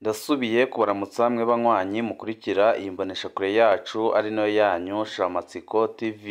Ndasubiye kubaramutsa mwe banywanyi mukurikira iyi mboneshakure yacu ari nayo yanyu Shiramatsiko TV.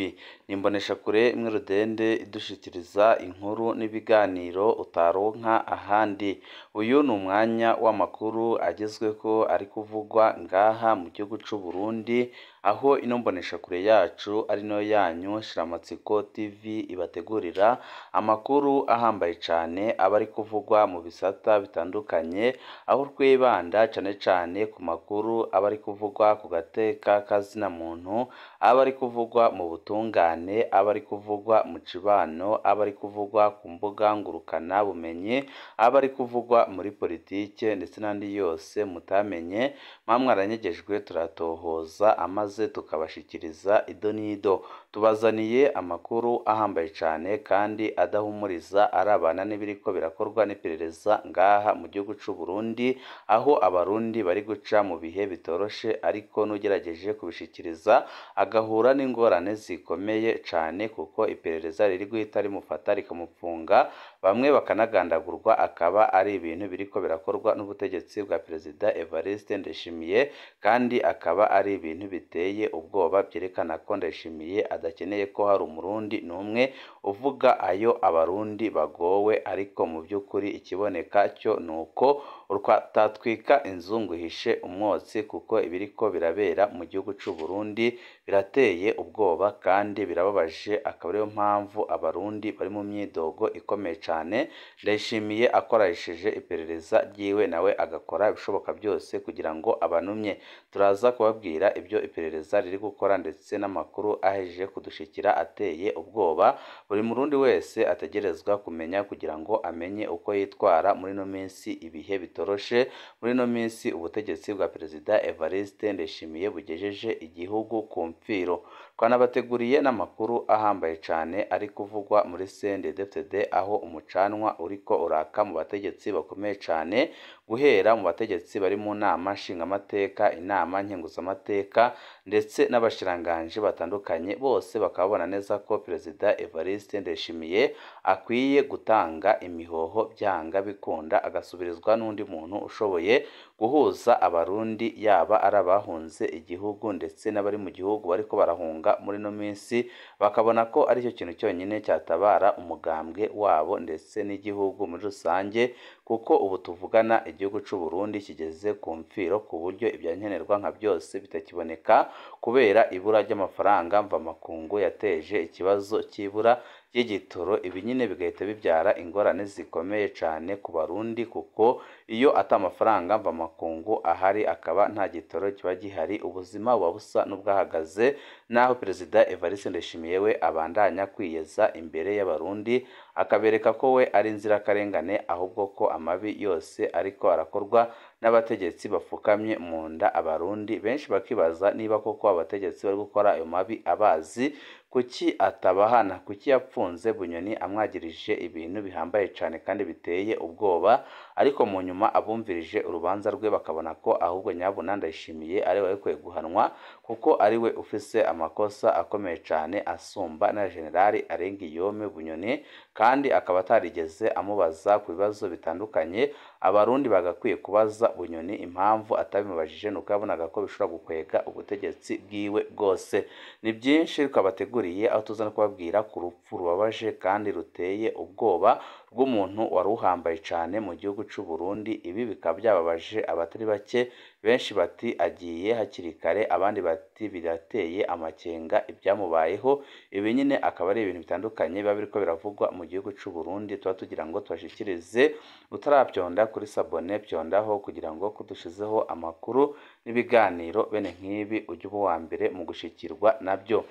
Ni imboneshakure imwe rudende idushikiriza inkuru n'ibiganiro utaronka ahandi. Uyu ni umwanya w'amakuru agezweho ari kuvugwa ngaha mu gihugu c'u Burundi, aho ino mboneshakure yacu ari nayo yanyu Shiramatsiko TV ibategurira amakuru ahambaye cane aba ari kuvugwa mu bisata bitandukanye, aho twibanda cane cane ku makuru aba ari kuvugwa ku gateka kazina muntu, aba ari kuvugwa mu butungane, aba ari kuvugwa mu cibano, aba ari kuvugwa ku mbuga ngurukana bumenyi, aba ari kuvugwa muri politike ndetse n'andi yose mutamenye, muba mwaranyegejwe turatohoza amaze tukabashikiriza ido n'ido. Tubazaniye amakuru ahambaye cane kandi adahumuriza arabana n'ibiriko birakorwa n'iperereza ngaha mu gihugu c'u Burundi, aho abarundi bari guca mu bihe bitoroshe ariko n'ugerageje kubishikiriza agahura n'ingorane zikomeye cane, kuko iperereza riri guhita rimufata rikamupfunga, bamwe bakanagandagurwa, akaba ari ibintu biriko birakorwa n'ubutegetsi bwa Perezida Evariste Ndayishimiye, kandi akaba ari ibintu biteye ubwoba byerekana ko Ndayishimiye adakeneye ko hari umurundi n'umwe uvuga ayo abarundi bagowe, ariko mu by'ukuri ikiboneka cyo ni uko utatwika inzu ngo uhishe umwotsi, kuko ibiriko birabera mu gihugu c'u Burundi birateye ubwoba kandi birababaje, akaba ariyo mpamvu abarundi bari mu myidogo ikomeye cane. Ndayishimiye akoresheje iperereza ryiwe nawe agakora ibishoboka byose kugira ngo abanumye. Turaza kubabwira ibyo iperereza riri gukora ndetse n'amakuru ahejeje kudushikira ateye ubwoba buri murundi wese ategerezwa kumenya kugira ngo amenye uko yitwara muri ino minsi ibihe bitoroshe. Muri ino minsi ubutegetsi bwa Perezida Evariste Ndayishimiye bugejeje igihugu ku mfiro. Twanabateguriye n'amakuru ahambaye cane ari kuvugwa muri CNDD-FDD, aho umucanwa uriko uraka mu bategetsi bakomeye cane, guhera mu bategetsi bari mu nama nshingamateka, inama nkenguzamateka ndetse n'abashikiranganji batandukanye, bose bakaba babona neza ko Perezida Evariste Ndayishimiye akwiye gutanga imihoho byanga bikunda, agasubirizwa n'undi muntu ushoboye guhuza abarundi, yaba ari abahunze igihugu ndetse n'abari mu gihugu bariko barahunga muri ino minsi, bakabona ko aricyo kintu cyonyine cyatabara umugambwe wabo ndetse n'igihugu muri rusange, kuko ubu tuvugana igihugu c'u Burundi kigeze ku mfiro, ku buryo ibyankenerwa nka byose bitakiboneka kubera ibura ry'amafaranga mvamakungu yateje ikibazo cy'ibura ry'igitoro. Ibi nyine bigahita bibyara ingorane zikomeye cane ku barundi, kuko iyo ata mafaranga mvamakungu ahari akaba nta gitoro kiba gihari, ubuzima buba busa n'ubwahagaze. Naho Perezida Evariste Ndayishimiye we abandanya kwiyeza imbere y'abarundi, akabereka ko we ari inzirakarengane, ahubwo ko amabi yose ariko arakorwa n'abategetsi bapfukamye mu nda abarundi. Benshi bakibaza niba koko abategetsi bari gukora ayo mabi abazi, kuki atabahana, kuki yapfunze Bunyoni amwagirije ibintu bihambaye cane kandi biteye ubwoba, ariko mu nyuma abumvirije urubanza rwe bakabona ko ahubwo nyabuna Ndayishimiye ari we ukwiye guhanwa, kuko ari we ufise amakosa akomeye cane asumba na Generali Arengiyome Bunyoni, kandi akaba atarigeze amubaza ku bibazo bitandukanye abarundi bagakwiye kubaza Bunyoni. Impamvu atabimubajije nuko yabonaga ko bishobora gukwega ubutegetsi bwiwe bwose. Ni byinshi twabateguriye, aho tuza no kubabwira ku rupfu rubabaje kandi ruteye ubwoba rw'umuntu wari uhambaye cane mu gihugu c'u Burundi. Ibi bikaba byababaje abatari bake, benshi bati agiye hakiri kare, abandi bati birateye amakenga ibyamubayeho. Ibi nyine akaba ari ibintu bitandukanye biba biriko biravugwa mu gihugu c'u Burundi, tuba tugira ngo tubashikirize. Utaravyonda kuri sabone vyondaho kugira ngo kudushizeho amakuru n'ibiganiro bene nk'ibi ujye uba uwa mbere mu gushikirwa nabyo.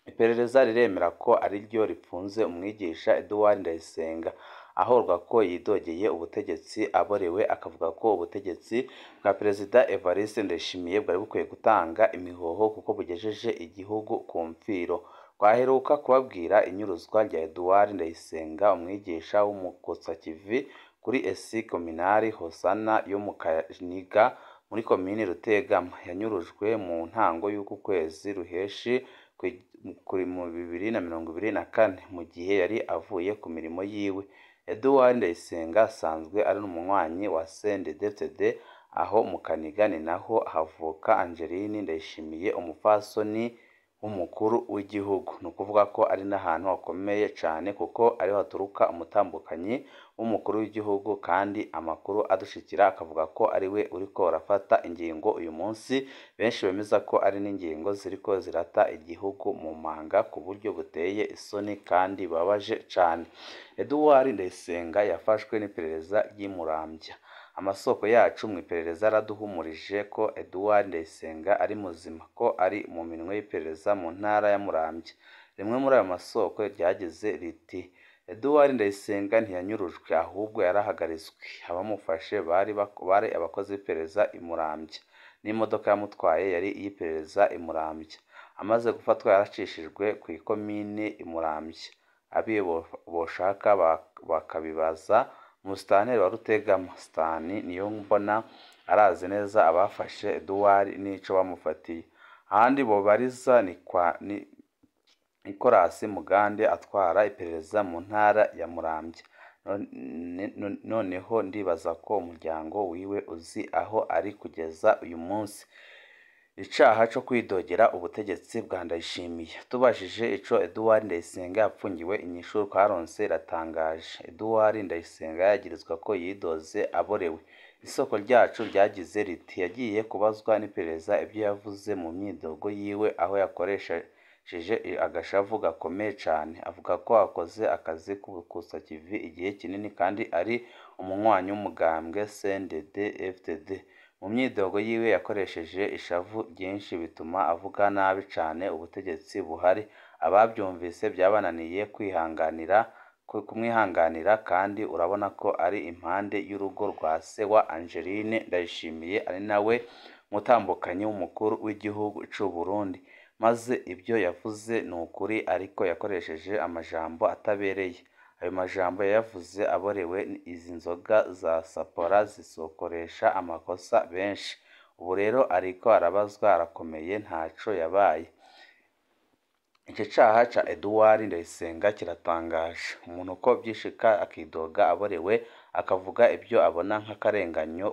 Iperereza riremera ko ariryo ripfunze umwigisha Edouard Ndayisenga, ahorwa ko yidogeye ubutegetsi aborewe, akavuga ko ubutegetsi bwa Perezida Evariste Ndayishimiye bwari bukwiye gutanga imihoho kuko bugejeje igihugu ku mfiro. Twaheruka kubabwira inyuruzwa rya Edouard Ndayisenga, umwigisha w'umukotsakivi kuri ESI Kominari Hosana yo mu Kaniga muri komini Rutegama. Yanyurujwe mu ntango y'uku kwezi Ruheshi mu 2024 mu gihe yari avuye ku mirimo yiwe. Edouard Ndayisenga asanzwe ari n'umunywanyi wa CNDD-FDD, Aho mu Kaniga ni naho havuka Angeline Ndayishimiye, umupfasoni w'umukuru w'igihugu. Ni ukuvuga ko ari n'ahantu hakomeye cane kuko ariho haturuka umutambukanyi w'umukuru w'igihugu, kandi amakuru adushikira akavuga ko ari we uriko arafata ingingo uyu munsi. Benshi bemeza ko ari n'ingingo ziriko zirata igihugu mu manga ku buryo buteye isoni kandi bubabaje cane. Edouard Ndayisenga yafashwe n'iperereza ry'i Muramvya. Amasoko yacu mu iperereza yaraduhumurije ko Edouard Ndayisenga ari muzima, ko ari mu minwe y'iperereza mu ntara ya Muramvya. Rimwe muri ayo masoko ryagize riti: Edouard Ndayisenga ntiyanyurujwe, ahubwo yarahagaritswe. Abamufashe bari abakozi b'iperereza i Muramvya, n'imodoka yamutwaye yari iy'iperereza i Muramvya. Amaze gufatwa yaracishijwe ku ikomine i Muramvya. Abiwe boshaka bakabibaza Musitanteri wa Rutegama, Sitani Niyombona, arazi neza abafashe Edouard n'ico bamufatiye. Ahandi bobariza ni kwa Nicolas Mugande atwara iperereza mu ntara ya Muramvya. Noneho ndibaza ko umuryango wiwe uzi aho ari kugeza uyu munsi. Icaha co kwidogera ubutegetsi bwa Ndayishimiye. Tubajije ico Edouard Ndayisenga yapfungiwe, inyishu twaronse iratangaje. Edouard Ndayisenga yagirizwa ko yidoze aborewe. Isoko ryacu ryagize riti: yagiye kubazwa n'iperereza ibyo yavuze mu myidogo yiwe, aho yakoresheje agashavu gakomeye cane. Avuga ko akoze akazi k'ubukusakivi igihe kinini kandi ari umunywanyi w'umugambwe CNDD-FDD. Mu myidogo yiwe yakoresheje ishavu ryinshi bituma avuga nabi cane ubutegetsi buhari. Abavyumvise vyabananiye kumwihanganira, kandi urabona ko ari impande y'urugo rwa se wa Angeline Ndayishimiye, ari nawe mutambukanyi w'umukuru w'igihugu c'u Burundi. Maze ibyo yavuze ni ukuri, ariko yakoresheje amajambo atabereye. Ayo majambo yayavuze aborewe izi nzoga za Sapora zisokoresha amakosa benshi. Ubu rero ariko arabazwa, arakomeye, ntaco yabaye. Ico caha ca Edouard Ndayisenga kiratangaje. Umuntu uko vyishika akidoga aborewe, akavuga ibyo abona nk'akarenganyo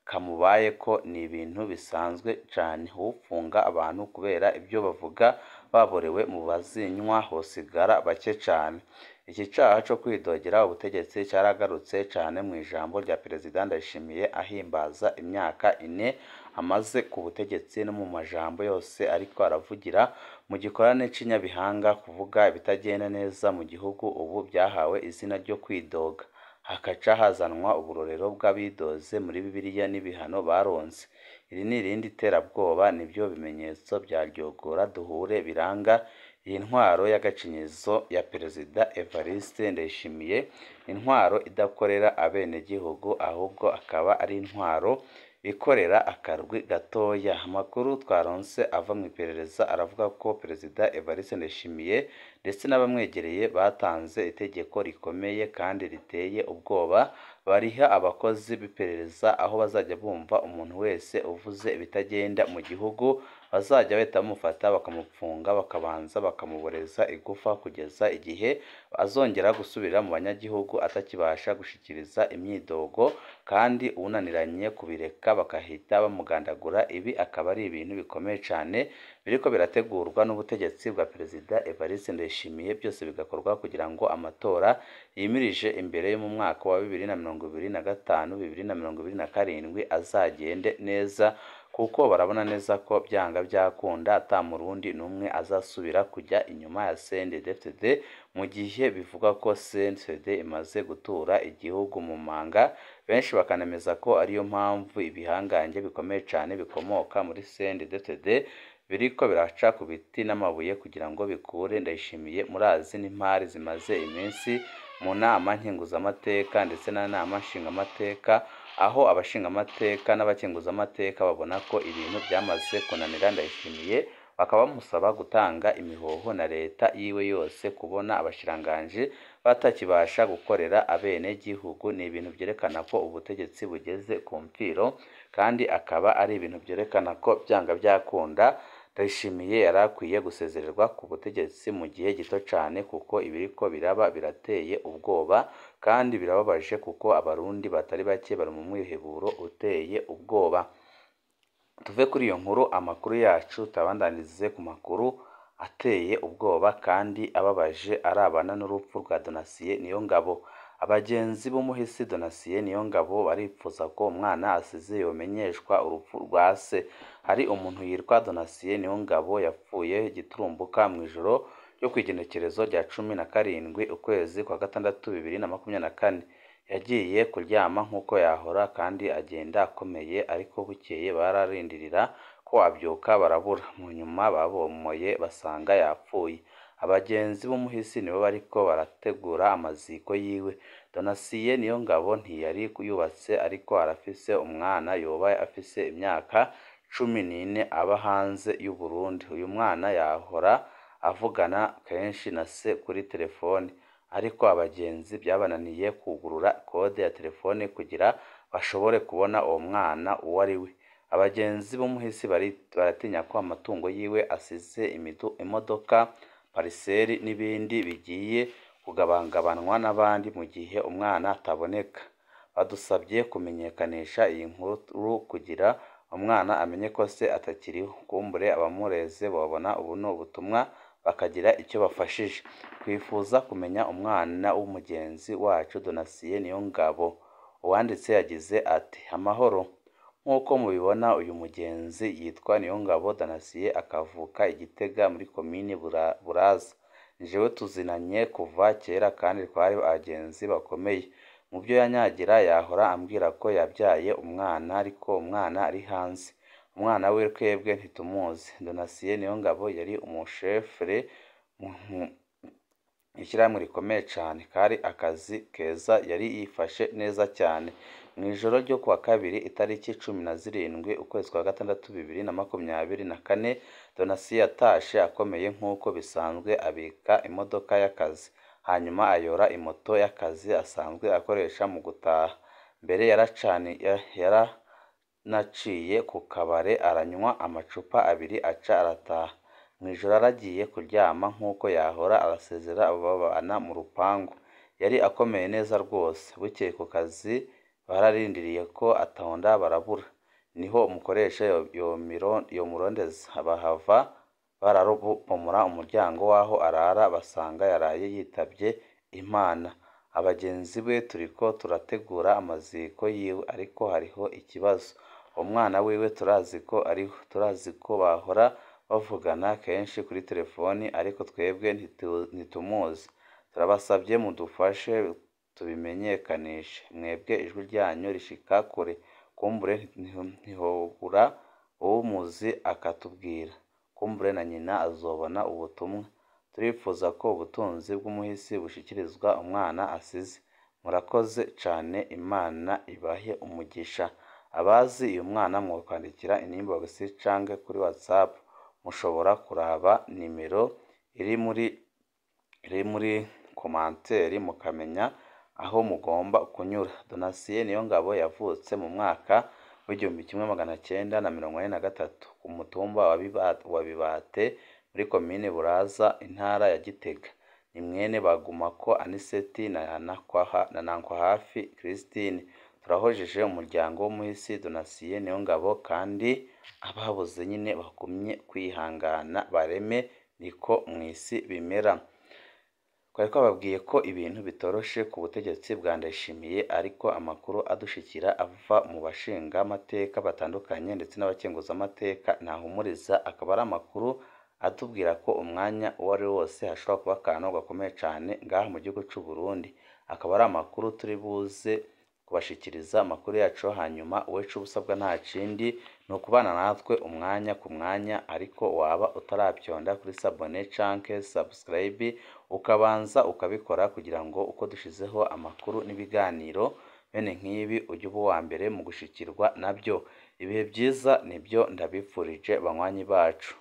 kamubayeko, ni ibintu bisanzwe cane. Uwupfunga abantu kubera ibyo bavuga baborewe mu bazinywa hosigara bake cane. Iki caha co kwidogera ubutegetsi caragarutse cane mu ijambo rya Perezida Ndayishimiye ahimbaza imyaka 4 amaze ku butegetsi, no mu majambo yose ariko aravugira mu gikorane c'inyabihanga. Kuvuga ibitagenda neza mu gihugu ubu vyahawe izina ryo kwidoga, hakaca hazanwa uburorero bw'abidoze muri Bibiliya n'ibihano baronse. Iri ni irindi terabwoba, nivyo bimenyetso vya ryogora duhure biranga iyi ntwaro y'agacinyizo ya Perezida Evariste Ndayishimiye, intwaro idakorera abenegihugu ahubwo akaba ari intwaro ikorera akarwi gatoya. Amakuru twaronse ava mu iperereza aravuga ko Perezida Evariste Ndayishimiye ndetse n'abamwegereye batanze itegeko rikomeye kandi riteye ubwoba, bariha abakozi b'iperereza, aho bazajya bumva umuntu wese uvuze ibitagenda mu gihugu bazajya bahita bamufata bakamupfunga, bakabanza bakamuboreza igufa kugeza igihe azongera gusubira mu banyagihugu atakibasha gushikiriza imyidogo, kandi unaniranye kubireka bakahita bamugandagura. Ibi akaba ari ibintu bikomeye cane biriko birategurwa n'ubutegetsi bwa Perezida Evariste Ndayishimiye, byose bigakorwa kugira ngo amatora yimirije imbere yo mu mwaka wa 2025 2027 azagende neza, kuko barabona neza ko byanga byakunda ata murundi n'umwe azasubira kujya inyuma ya CNDD-FDD, mu gihe bivugwa ko CNDD imaze gutura igihugu mu manga. Benshi bakanemeza ko ariyo mpamvu ibihangange bikomeye cane bikomoka muri CNDD-FDD biriko biraca ku biti n'amabuye kugira ngo bikure Ndayishimiye. Murazi n'impari zimaze iminsi mu nama nkenguzamateka ndetse n'inama nshingamateka, aho abashingamateka n'abakenguzamateka babona ko ibintu byamaze kunanira Ndayishimiye, bakaba bamusaba gutanga imihoho na leta yiwe yose. Kubona abashikiranganji batakibasha gukorera abenegihugu ni ibintu vyerekana ko ubutegetsi bugeze ku mfiro, kandi akaba ari ibintu vyerekana ko byanga byakunda Ndayishimiye yari akwiye gusezererwa ku butegetsi mu gihe gito cane, kuko ibiriko biraba birateye ubwoba kandi birababaje, kuko abarundi batari bake bari mu mwiheburo uteye ubwoba. Tuve kuri iyo nkuru, amakuru yacu tuyabandanirize ku makuru ateye ubwoba kandi ababaje arabana n'urupfu rwa Donatien Niyongabo. Abagenzi b'umuhisi Donatien Niyongabo baripfuza ko umwana asize yomenyeshwa urupfu rwa se. Hari umuntu yitwa Donatien Niyongabo yapfuye giturumbuka mw'ijoro ryo kw'igenekerezo rya 17 ukwezi kwa gatandatu 2024. Yagiye kuryama nk'uko yahora kandi agenda akomeye, ariko bukeye bararindirira ko abyuka barabura. Mu nyuma babomoye basanga yapfuye. Abagenzi b'umuhisi nibo bariko barategura amaziko yiwe. Donatien Niyongabo ntiyari yubatse, ariko arafise umwana yoba afise imyaka 14 aba hanze y'Uburundi. Uyu mwana yahora avugana kenshi na se kuri telefoni, ariko abagenzi byabananiye kwugurura kode ya telefone kugira bashobore kubona uwo mwana uwo ari we. Abagenzi b'umuhisi baratinya ko amatungo yiwe asize imodoka, pariseri n'ibindi bigiye kugabangabanwa n'abandi mu gihe umwana ataboneka. Badusabye kumenyekanisha iyi nkuru kugira umwana amenye ko se atakiriho, kumbure abamureze bobona buno butumwa bakagira icyo bafashije. Twifuza kumenya umwana w'umugenzi wacu Donatien Niyongabo. Uwanditse yagize ati: "Amahoro. Nk'uko mubibona uyu mugenzi yitwa Niyongabo Donatien, akavuka i Gitega muri komini Buraza. Jewe tuzinanye kuva kera kandi twari abagenzi bakomeye. Mu byo yanyagira yahora ambwira ko yabyaye umwana, ariko umwana ari hanze. Umwana we twebwe ntitumuzi." Donatien Niyongabo yari umushoferi mu ishyirahamwe rikomeye cane, kari akazi keza, yari yifashe neza cyane. Mw'ijoro ryo kuwa kabiri itariki 17 ukwezi kwa gatandatu 2024, Donatien yatashe akomeye nk'uko bisanzwe, abika imodoka y'akazi, hanyuma ayora imoto y'akazi asanzwe akoresha mu gutaha. Mbere yaranaciye ku kabare aranywa amacupa abiri aca arataha. Mw'ijoro aragiye kuryama nk'uko yahora, arasezera abo babana mu rupangu. Yari akomeye neza rwose. Bukeye ku kazi bararindiriye ko atonda barabura. Niho umukoresha yomurondeza, bahava barabomora umuryango w'aho arara basanga yaraye yitabye Imana. Abagenzi be turiko turategura amaziko yiwe, ariko hariho ikibazo. Umwana wiwe turazi ko ariho, turazi ko bahora bavugana kenshi kuri telefoni, ariko twebwe ntitumuzi. Turabasabye mudufashe tubimenyekanishe. Mwebwe ijwi ryanyu rishika kure, kumbure ntihobura uwumuzi akatubwira. Kumbure na nyina azobona ubutumwa. Turifuza ko ubutunzi bw'umuhisi bushikirizwa umwana asize. Murakoze cane, Imana ibahe umugisha. Abazi uyu mwana mwokwandikira inbox canke kuri WhatsApp. Mushobora kuraba nimero iri muri komanteri mukamenya aho mugomba kunyura. Donatien Niyongabo yavutse mu mwaka w'1943 ku mutumba wa Bibate muri komine Buraza, intara ya Gitega. Ni mwene Bagumako Aniseti na Nankwahafi Christine. Turahojeje umuryango w'umuhisi Donatien Niyongabo, kandi ababuze nyine bagumye kwihangana bareme, niko mw'isi bimera. Twari twababwiye ko ibintu bitoroshe ku butegetsi bwa Ndayishimiye, ariko amakuru adushikira ava mu bashingamateka batandukanye ndetse n'abakenguzamateka ntahumuriza, akaba ari amakuru atubwira ko umwanya uwo ari wo wose hashobora kuba akantu gakomeye cane ngaha mu gihugu c'u Burundi. Akaba ari amakuru turi buze kubashikiriza amakuru yacu, hanyuma uwecu ubusabwa nta kindi ni ukubana natwe umwanya ku mwanya, ariko waba utaravyonda kuri sabone canke subscribe ukabanza ukabikora kugira ngo uko dushizeho amakuru n'ibiganiro bene nk'ibi ujye uba uwa mbere mu gushikirwa nabyo. Ibihe byiza nibyo ndabifurije banywanyi bacu.